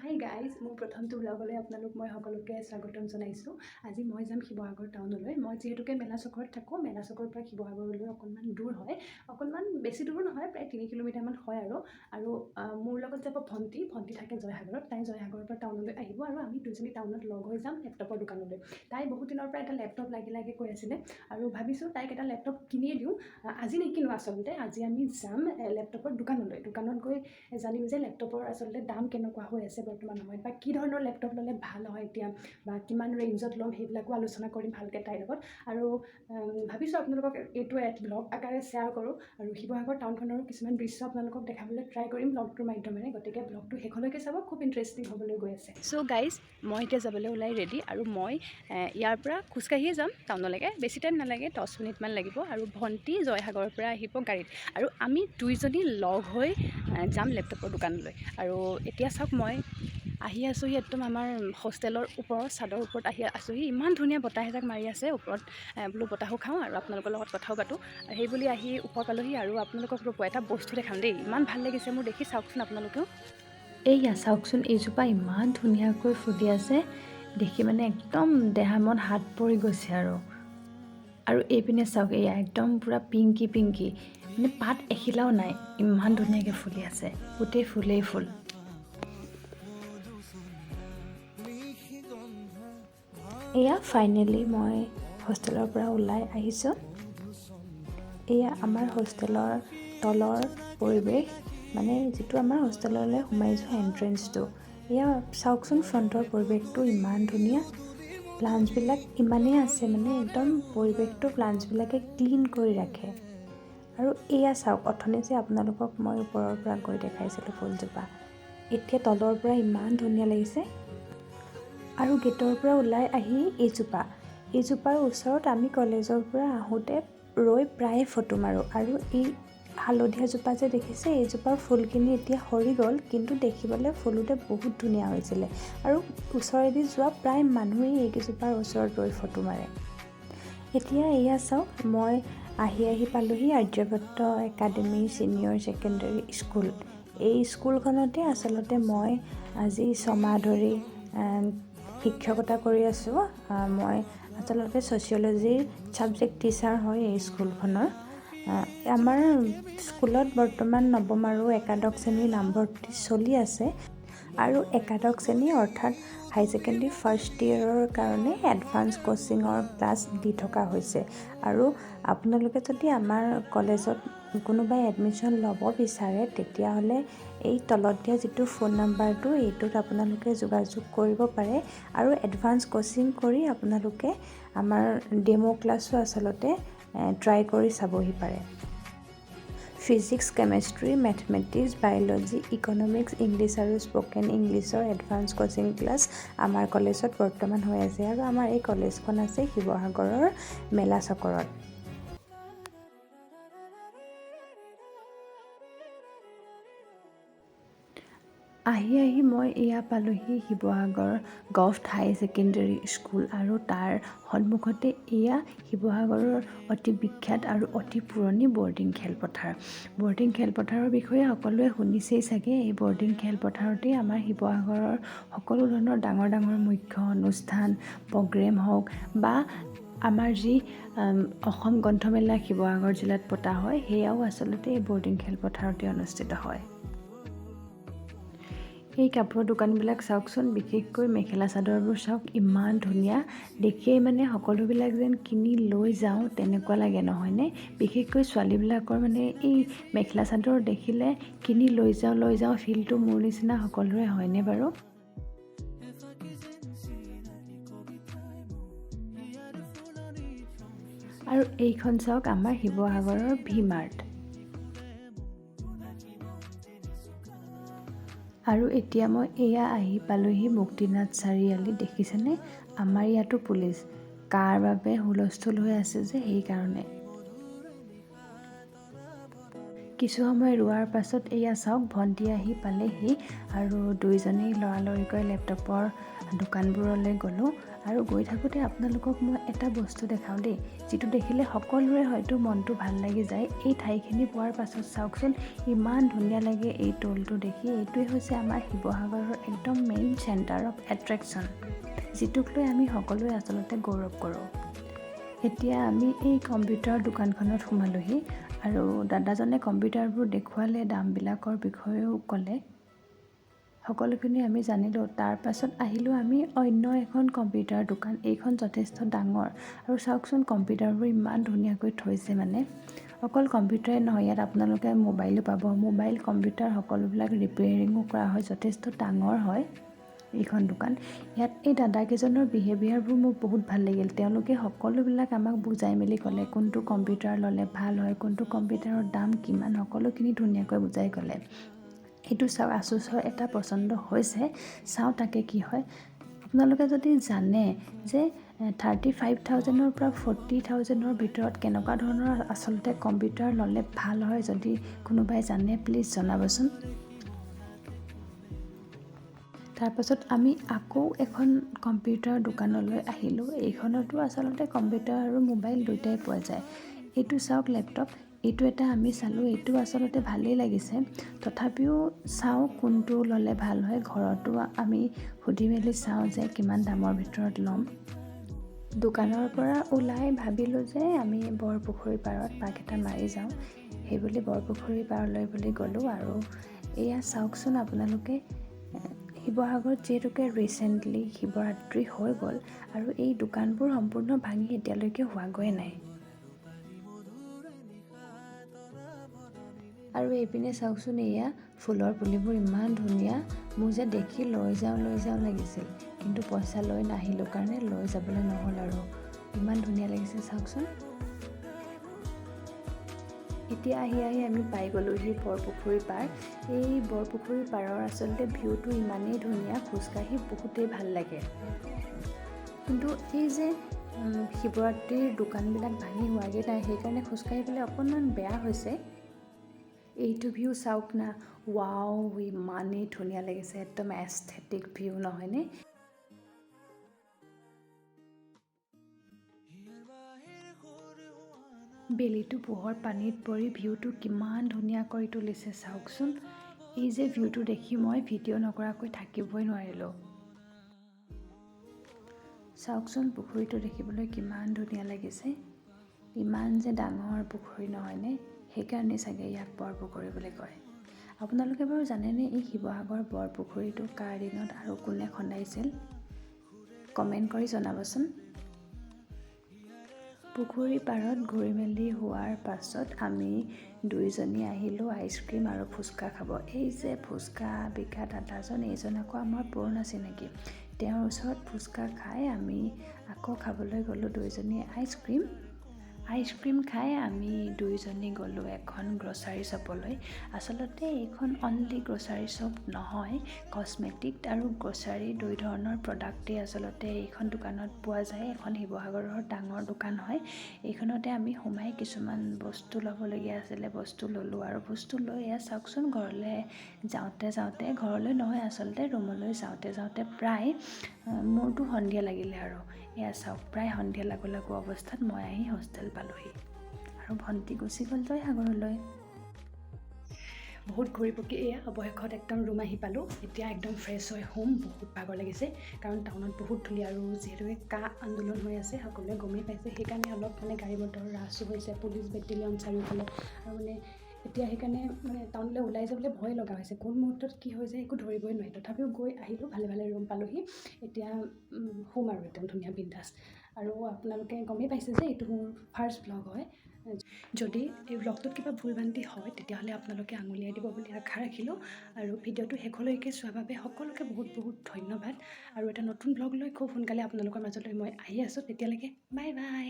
Hi guys, মোৰ প্ৰথমটো ব্লগলৈ আপোনালোক মই সকলোকে স্বাগতম জনাইছোঁ। আজি মই যাম শিৱসাগৰ টাউনলৈ। মই যিহেতুকে মেলা চকৰত থাকোঁ, মেলা চকৰ পৰা শিৱসাগৰলৈ অকণমান দূৰ হয়। অকণমান বেছি দূৰো নহয়, প্ৰায় 3 কিলোমিটাৰমান হয়। আৰু আৰু মোৰ লগত যাব ভণ্টি। ভণ্টি থাকে জয়সাগৰত। তাই জয়সাগৰৰ পৰা টাউনলৈ আহিব আৰু আমি দুজনী টাউনত লগ হৈ যাম লেপটপৰ দোকানলৈ। তাই বহুত দিনৰ পৰা এটা লেপটপ লাগে লাগে কৈ আছিলে আৰু ভাবিছোঁ তাইক এটা লেপটপ কিনিয়ে দিওঁ। আজি নিকিনো আচলতে। আজি আমি যাম লেপটপৰ দোকানলৈ। দোকানত গৈ জানিম যে লেপটপৰ আচলতে দাম কেনেকুৱা হৈ আছে বৰ্তমান সময়ত বা কি ধৰণৰ লেপটপ ল'লে ভাল হয় এতিয়া বা কিমান ৰেঞ্জত ল'ম, সেইবিলাকো আলোচনা কৰিম ভালকৈ তাইৰ লগত। আৰু ভাবিছোঁ আপোনালোকক এইটো ব্লগ আকাৰে শ্বেয়াৰ কৰোঁ আৰু শিৱসাগৰ টাউনখনৰো কিছুমান দৃশ্য আপোনালোকক দেখাবলৈ ট্ৰাই কৰিম ব্লগটোৰ মাধ্যমেৰে। গতিকে ব্লগটো শেষলৈকে চাব, খুব ইণ্টাৰেষ্টিং হ'বলৈ গৈ আছে। চ' গাইজ, মই এতিয়া যাবলৈ ওলাই ৰেডি আৰু মই ইয়াৰ পৰা খোজকাঢ়িয়ে যাম টাউনলৈকে। বেছি টাইম নালাগে, 10 মিনিটমান লাগিব। আৰু ভণ্টি জয়সাগৰৰ পৰা আহিব গাড়ীত আৰু আমি দুইজনী লগ হৈ যাম লেপটপৰ দোকানলৈ। আৰু এতিয়া চাওক, মই আহি আছোঁহি একদম আমাৰ হোষ্টেলৰ ওপৰৰ চাদৰ ওপৰত আহি আছোঁহি। ইমান ধুনীয়া বতাহ এজাক মাৰি আছে ওপৰত। বোলো বতাহো খাওঁ আৰু আপোনালোকৰ লগত কথাও পাতোঁ, সেই বুলি আহি ওপৰ পালোহি। আৰু আপোনালোকক ৰ'ব, এটা বস্তু দেখাম দেই। ইমান ভাল লাগিছে মোৰ দেখি, চাওকচোন আপোনালোকেও। এইয়া চাওকচোন, এইজোপা ইমান ধুনীয়াকৈ ফুলি আছে, দেখি মানে একদম দেহা মন হাত পৰি গৈছে। আৰু আৰু এইপিনে চাওক, এয়া একদম পূৰা পিংকি পিংকি, মানে পাত এখিলাও নাই, ইমান ধুনীয়াকৈ ফুলি আছে, গোটেই ফুলেই ফুল। এয়া ফাইনেলি মই হোষ্টেলৰ পৰা ওলাই আহিছোঁ। এয়া আমাৰ হোষ্টেলৰ তলৰ পৰিৱেশ, মানে যিটো আমাৰ হোষ্টেললৈ সোমাই যোৱা এণ্ট্ৰেঞ্চটো। এয়া চাওকচোন, ফ্ৰণ্টৰ পৰিৱেশটো ইমান ধুনীয়া। প্লাণ্টছবিলাক ইমানেই আছে, মানে একদম পৰিৱেশটো প্লাণ্টছবিলাকে ক্লিন কৰি ৰাখে। আৰু এয়া চাওক, অথনি যে আপোনালোকক মই ওপৰৰ পৰা গৈ দেখাইছিলোঁ ফুলজোপা, এতিয়া তলৰ পৰা ইমান ধুনীয়া লাগিছে। আৰু গেটৰ পৰা ওলাই আহি এইজোপাৰ ওচৰত আমি কলেজৰ পৰা আহোঁতে ৰৈ প্ৰায়ে ফটো মাৰোঁ। আৰু এই হালধীয়াজোপা যে দেখিছে, এইজোপাৰ ফুলখিনি এতিয়া সৰি গ'ল, কিন্তু দেখিবলৈ ফুলোতে বহুত ধুনীয়া হৈছিলে। আৰু ওচৰেদি যোৱা প্ৰায় মানুহেই এইকেইজোপাৰ ওচৰত ৰৈ ফটো মাৰে। এতিয়া এয়া চাওক, মই আহি আহি পালোহি Aryabhatta academy senior secondary school. এই স্কুলখনতে আচলতে মই আজি 6 মাহ ধৰি শিক্ষকতা কৰি আছোঁ। মই আচলতে ছ'চিয়লজিৰ ছাবজেক্ট টিচাৰ হয় এই স্কুলখনৰ। আমাৰ স্কুলত বৰ্তমান নৱম আৰু একাদশ শ্ৰেণীৰ নামভৰ্তি চলি আছে আৰু একাদশ শ্ৰেণী অৰ্থাৎ হাই ছেকেণ্ডেৰী ফাৰ্ষ্ট ইয়েৰৰ কাৰণে এডভান্স ক'চিঙৰ ক্লাছ দি থকা হৈছে। আৰু আপোনালোকে যদি আমাৰ কলেজত কোনোবাই এডমিশ্যন ল'ব বিচাৰে, তেতিয়াহ'লে এই তলত দিয়া যিটো ফোন নাম্বাৰটো, এইটোত আপোনালোকে যোগাযোগ কৰিব পাৰে আৰু এডভান্স ক'চিং কৰি আপোনালোকে আমাৰ ডেম' ক্লাছো আচলতে ট্ৰাই কৰি চাবহি পাৰে। Physics, chemistry, mathematics, biology, economics, English আৰু স্প'কেন ইংলিছৰ এডভান্স ক'চিং ক্লাছ আমাৰ কলেজত বৰ্তমান হৈ আছে। আৰু আমাৰ এই কলেজখন আছে শিৱসাগৰৰ মেলা চকৰত। আহি আহি মই এয়া পালোহি শিৱসাগৰ গভট হাই ছেকেণ্ডেৰী স্কুল আৰু তাৰ সন্মুখতে এয়া শিৱসাগৰৰ অতি বিখ্যাত আৰু অতি পুৰণি বৰ্ডিং খেলপথাৰ। বৰ্ডিং খেলপথাৰৰ বিষয়ে সকলোৱে শুনিছেই চাগে। এই বৰ্ডিং খেলপথাৰতেই আমাৰ শিৱসাগৰৰ সকলো ধৰণৰ ডাঙৰ ডাঙৰ মুখ্য অনুষ্ঠান, প্ৰগ্ৰেম হওক বা আমাৰ যি অসম গ্ৰন্থমেলা শিৱসাগৰ জিলাত পতা হয়, সেয়াও আচলতে এই বৰ্ডিং খেলপথাৰতে অনুষ্ঠিত হয়। এই কাপোৰৰ দোকানবিলাক চাওকচোন, বিশেষকৈ মেখেলা চাদৰবোৰ চাওক, ইমান ধুনীয়া। দেখিয়েই মানে সকলোবিলাক যেন কিনি লৈ যাওঁ তেনেকুৱা লাগে, নহয়নে? বিশেষকৈ ছোৱালীবিলাকৰ মানে এই মেখেলা চাদৰ দেখিলে কিনি লৈ যাওঁ লৈ যাওঁ ফিলটো মোৰ নিচিনা সকলোৰে হয়নে বাৰু? আৰু এইখন চাওক, আমাৰ শিৱসাগৰৰ ভি মাৰ্ট। আৰু এতিয়া মই এয়া আহি পালোহি মুক্তিনাথ চাৰিআলি। দেখিছেনে? আমাৰ ইয়াতো পুলিচ। কাৰ বাবে হুলস্থুল হৈ আছে যে, সেইকাৰণে। কিছু সময় ৰোৱাৰ পাছত এয়া চাওক, ভণ্টি আহি পালেহি আৰু দুইজনেই লৰালৰিকৈ লেপটপৰ দোকানবোৰলৈ গ'লোঁ। আৰু গৈ থাকোঁতে আপোনালোকক মই এটা বস্তু দেখাওঁ দেই, যিটো দেখিলে সকলোৰে হয়তো মনটো ভাল লাগি যায়। এই ঠাইখিনি পোৱাৰ পাছত চাওকচোন, ইমান ধুনীয়া লাগে এই টোলটো দেখি। এইটোৱে হৈছে আমাৰ শিৱসাগৰৰ একদম মেইন চেণ্টাৰ অফ এট্ৰেকশ্যন, যিটোক লৈ আমি সকলোৱে আচলতে গৌৰৱ কৰোঁ। এতিয়া আমি এই কম্পিউটাৰ দোকানখনত সোমালোহি আৰু দাদাজনে কম্পিউটাৰবোৰ দেখুৱালে, দামবিলাকৰ বিষয়েও ক'লে, সকলোখিনি আমি জানিলোঁ। তাৰপাছত আহিলোঁ আমি অন্য এখন কম্পিউটাৰ দোকান। এইখন যথেষ্ট ডাঙৰ আৰু চাওকচোন, কম্পিউটাৰবোৰ ইমান ধুনীয়াকৈ থৈছে। মানে অকল কম্পিউটাৰে নহয়, ইয়াত আপোনালোকে মোবাইলো পাব। মোবাইল, কম্পিউটাৰ সকলোবিলাক ৰিপেয়াৰিঙো কৰা হয়। যথেষ্ট ডাঙৰ হয় এইখন দোকান। ইয়াত এই দাদাকেইজনৰ বিহেভিয়াৰবোৰ মোৰ বহুত ভাল লাগিল। তেওঁলোকে সকলোবিলাক আমাক বুজাই মেলি ক'লে, কোনটো কম্পিউটাৰ ল'লে ভাল হয়, কোনটো কম্পিউটাৰৰ দাম কিমান, সকলোখিনি ধুনীয়াকৈ বুজাই ক'লে। এইটো চাওক, আচুচৰ এটা পচন্দ হৈছে, চাওঁ তাকে কি হয়। আপোনালোকে যদি জানে যে 35,000ৰ পৰা 40,000ৰ ভিতৰত কেনেকুৱা ধৰণৰ আচলতে কম্পিউটাৰ ল'লে ভাল হয়, যদি কোনোবাই জানে প্লিজ জনাবচোন। তাৰপাছত আমি আকৌ এখন কম্পিউটাৰ দোকানলৈ আহিলোঁ। এইখনতো আচলতে কম্পিউটাৰ আৰু মোবাইল দুয়োটাই পোৱা যায়। এইটো চাওক লেপটপ, এইটো এটা আমি চালোঁ, এইটো আচলতে ভালেই লাগিছে। তথাপিও চাওঁ কোনটো ল'লে ভাল হয়। ঘৰতো আমি সুধি মেলি চাওঁ যে কিমান দামৰ ভিতৰত ল'ম। দোকানৰ পৰা ওলাই ভাবিলোঁ যে আমি বৰপুখুৰী পাৰত পাক এটা মাৰি যাওঁ। সেইবুলি বৰপুখুৰী পাৰলৈ বুলি গ'লোঁ। আৰু এয়া চাওকচোন আপোনালোকে, শিৱসাগৰত যিহেতুকে ৰিচেণ্টলি শিৱৰাত্ৰি হৈ গ'ল আৰু এই দোকানবোৰ সম্পূৰ্ণ ভাঙি এতিয়ালৈকে হোৱাগৈয়ে নাই। আৰু এইপিনে চাওকচোন, এয়া ফুলৰ পুলিবোৰ ইমান ধুনীয়া, মোৰ যে দেখি লৈ যাওঁ লৈ যাওঁ লাগিছিল, কিন্তু পইচা লৈ নাহিলোঁ কাৰণে লৈ যাবলৈ নহ'ল আৰু। ইমান ধুনীয়া লাগিছে চাওকচোন। এতিয়া আহি আহি আমি পাই গ'লোহি বৰপুখুৰী পাৰ। এই বৰপুখুৰী পাৰৰ আচলতে ভিউটো ইমানেই ধুনীয়া, খোজকাঢ়ি বহুতেই ভাল লাগে। কিন্তু এই যে শিৱৰাত্ৰিৰ দোকানবিলাক ভাঙি হোৱাগৈ নাই, সেইকাৰণে খোজকাঢ়িবলৈ অকণমান বেয়া হৈছে। এইটো ভিউ চাওক না, ৱাও, ইমানেই ধুনীয়া লাগিছে, একদম এস্থেটিক ভিউ নহয়নে? বেলিটো পোহৰ পানীত পৰি ভিউটো কিমান ধুনীয়া কৰি তুলিছে চাওকচোন। এই যে ভিউটো দেখি মই ভিডিঅ' নকৰাকৈ থাকিবই নোৱাৰিলোঁ। চাওকচোন পুখুৰীটো দেখিবলৈ কিমান ধুনীয়া লাগিছে, ইমান যে ডাঙৰ পুখুৰী নহয়নে? সেইকাৰণেই চাগে ইয়াক বৰপুখুৰী বুলি কয়। আপোনালোকে বাৰু জানেনে এই শিৱসাগৰ বৰপুখুৰীটো কাৰ দিনত আৰু কোনে খন্দাইছিল? কমেণ্ট কৰি জনাবচোন। পুখুৰী পাৰত ঘূৰি মেলি হোৱাৰ পাছত আমি দুইজনী আহিলোঁ আইচক্ৰীম আৰু ফুচকা খাব। এই যে ফুচকা বিকা দাদাজন, এইজন আকৌ আমাৰ পুৰণা চিনাকি। তেওঁৰ ওচৰত ফুচকা খাই আমি আকৌ খাবলৈ গ'লোঁ দুইজনীয়ে আইচক্ৰীম। আইচক্ৰীম খাই আমি দুইজনী গ'লোঁ এখন গ্ৰ'চাৰী শ্বপলৈ। আচলতে এইখন অনলি গ্ৰ'চাৰী শ্বপ নহয়, কচমেটিক আৰু গ্ৰ'চাৰী দুই ধৰণৰ প্ৰডাক্টেই আচলতে এইখন দোকানত পোৱা যায়। এখন শিৱসাগৰৰ ডাঙৰ দোকান হয়। এইখনতে আমি সোমাই কিছুমান বস্তু ল'বলগীয়া আছিলে, বস্তু ল'লোঁ আৰু বস্তু লৈ এয়া চাওকচোন, ঘৰলৈ যাওঁতে যাওঁতে, ঘৰলৈ নহয় আচলতে ৰুমলৈ যাওঁতে যাওঁতে প্ৰায় মোৰতো সন্ধিয়া লাগিলে আৰু। এয়া চাওক, প্ৰায় সন্ধিয়া লাগো লাগো অৱস্থাত মই আহি হোষ্টেল পালোহি আৰু ভণ্টি গুচি গ'ল জয়সাগৰলৈ। বহুত ঘূৰি পকি এয়া অৱশেষত একদম ৰুম আহি পালোঁ। এতিয়া একদম ফ্ৰেছ হৈ শুম, বহুত ভাগৰ লাগিছে কাৰণ টাউনত বহুত ধূলি আৰু যিহেতুকে কা আন্দোলন হৈ আছে সকলোৱে গমেই পাইছে, সেইকাৰণে অলপ মানে গাড়ী মটৰ ৰাছো হৈছে, পুলিচ বেটেলিয়ন চাৰিওফালে আৰু মানে এতিয়া সেইকাৰণে মানে টাউনলৈ ওলাই যাবলৈ ভয় লগা হৈছে, কোন মুহূৰ্তত কি হৈ যায় একো ধৰিবই নোৱাৰি। তথাপিও গৈ আহিলোঁ, ভালে ভালে ৰুম পালোহি। এতিয়া শুম আৰু একদম ধুনীয়া বিন্দাছ। আৰু আপোনালোকে গমেই পাইছে যে এইটো মোৰ ফাৰ্ষ্ট ভ্লগ হয়। যদি এই ভ্লগটোত কিবা ভুল ভ্ৰান্তি হয় তেতিয়াহ'লে আপোনালোকে আঙুলিয়াই দিব বুলি আশা ৰাখিলোঁ। আৰু ভিডিঅ'টো শেষলৈকে চোৱাৰ বাবে সকলোকে বহুত বহুত ধন্যবাদ। আৰু এটা নতুন ভ্লগ লৈ খুব সোনকালে আপোনালোকৰ মাজলৈ মই আহি আছোঁ। তেতিয়ালৈকে বাই বাই।